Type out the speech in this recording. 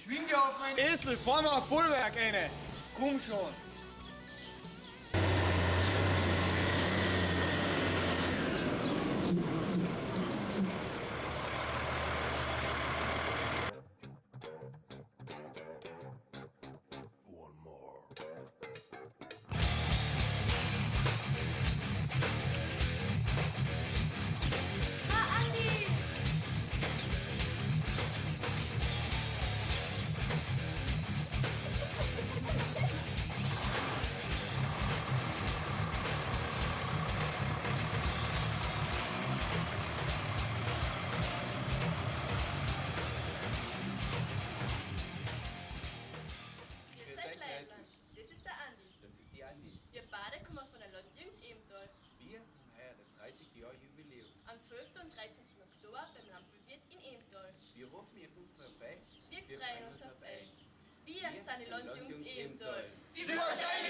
Schwing dich auf meinen Esel, fahr mal ein Bollwerk rein. Komm schon. One more. Ah, Andi! Grüß euch, Leute. Das ist der Andi. Das ist die Andi. Wir beide kommen von der Landjugend Ebenthal. Wir haben heuer das 30-Jahr-Jubiläum. Am 12. und 13. Oktober beim Lampenwirt in Ebenthal. Wir hoffen, ihr kommt vorbei. Wir freuen uns auf euch. Wir sind die Landjugend Ebenthal. Die wahrscheinlich